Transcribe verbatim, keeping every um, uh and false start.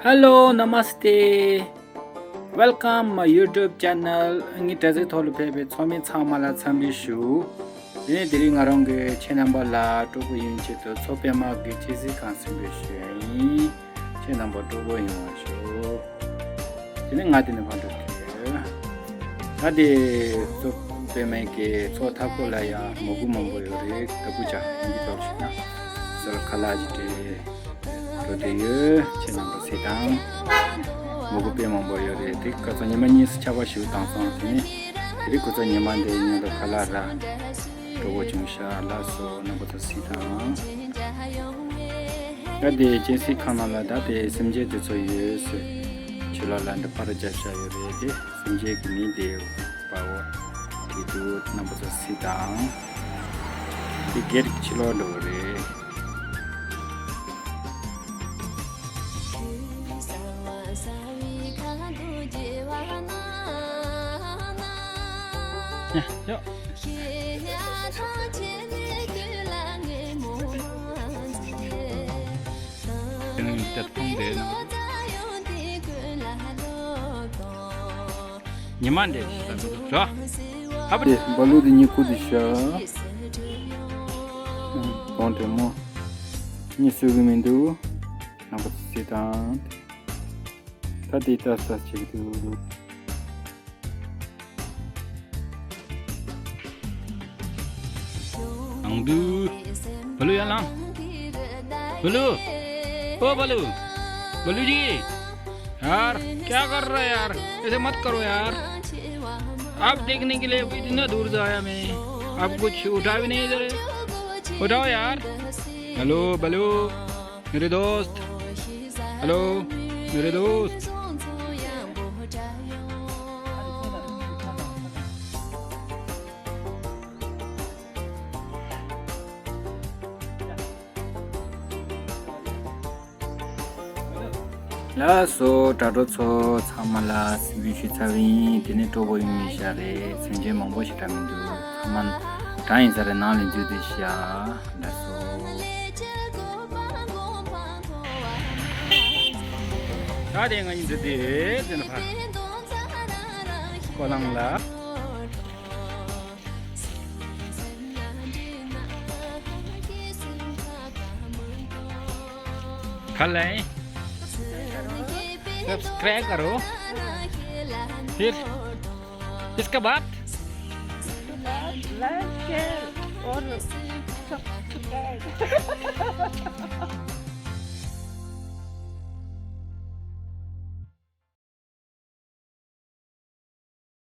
Hello, Namaste. Welcome my YouTube channel. ངའི་དྲ་ཚིགས་ཐོག་ལ་ཕེབས་པའི་ཚོགས་མི་ཚང་མ་ལ་འཚམས་འདྲི་ཞུ། དེ་ནས་དེ་རིང་ང་རང་གིས་ཁྱེད་རྣམ་པ་ལ་སྤྲོ་པོ་ཡོང་ཆེད་དུ་མཚོ་པདྨ་གི་སྐྱེ་སྲིད་ཁང་གསན་པའི་ཞུ་ཡ་ཡིན། ཁྱེད་རྣམ་པ་སྤྲོ་པོ་ཡོང་བ་ཞུ། དེ་ནས་ང་དེ་ནས་ཕར་འགྲོ་གི་ཡོད། ད་དེ་མཚོ་པདྨའི་གི་མཚོ་མཐའ་སྐོར་ལ་ཡ་མོ་གུ་མང་པོ་ཡོད་རེད། ད་གུ་ཅག་འདི་ཐོག་ཞིག་ན་སོལ་ཁ་ལག་ཅིག་སྤྲད་འགྲོ་དེ་ཡོད། ཁྱེད་རྣམ་པ་གཟིགས་དང་། མོ་གུ་དཔེ་མང་པོ་ཡོད་རེད། དེ་སྐབས་སུ་ཉི་མ་གཉིས་སུ་ཆར་པ་ཞིག་བཏང་སོང་། དེ་ནས་དེ་རིང་ཁོ་ཚོ་ཉི་མ་འདིའི་ཉིན་དུ་ཁ་ལག་ར་སྤྲོ་པོ་བྱུང་ཤག་ལགས་སོ། རྣམ་པ་ཚོ་གཟིགས་དང་། ད་དེ་སྐྱེ་སྲིད་ཁང་ནང་ལ་ད་དེ་སེམས་ཅན་དེ་ཚོ་ཡོད་ཟེར། ཕྱི་ལོགས་ལ་འདི་པར་རྒྱབ་བཞག་ཡོད་རེད། དེ་སེམས་ཅན་གྱི་མིང་དེ་པར་འོ་དེ་འདུག་རྣམ་པ་ཚོ་གཟིགས་དང་། དེ་སྒེར་གྱི་ཕྱི་ལོགས་འགྲོ་གི་རེད། ཡ་ཡོ། ཉི་མ་འདྲ་ཞིག་ལ་འདུག་ཤོག་ཧ་པ། དེ་བ་ལུ་དེ་གཉིད་ཁུག་དེ་ཤ། གདོང་དྲེད་མོ། གཉིད་སོས་གི་མི་འདུག་རྣམ་པ་ཚོ་གཟིགས་དང་། ད་དེ་ལྟ་ས་ཅིག་འདུག་ནང་དུ། བ་ལུ་ཡར་ལངས། བ་ལུ། ཨོ་བ་ལུ། བ་ལུ་ཇི། यार, क्या कर रहा है यार? ऐसे मत करो यार। आप देखने के लिए इतना दूर से आया मैं। आप कुछ उठा भी नहीं दे रहे। उठाओ यार। हेलो, बलू। मेरे दोस्त। हेलो, मेरे दोस्त। ལགས་སོ། དྲ་གྲོགས་ཚོ་ཚང་མ་ལ་སེམས་པའི་ཞུ་ཚར་བ་ཡིན། དེ་ནས་སྤྲོ་པོ་ཡོང་ཡིན་ཤག་རེད། སེམས་ཅན་མང་པོ་ཞིག་དྲ་མི་འདུག་ཚང་མ་གྲ་ཡིན་ས་རེད། ནང་ལ་འཛུལ་དུ་ཤག་ལགས་སོ། ད་དེ་ང་ཡིན་འདི་དེ་དེ་ནས་ཕར་ཀོ་ལང་ལ། कल है। सब्सक्राइब करो। फिर इसके बाद लाइक, शेयर और सब्सक्राइब।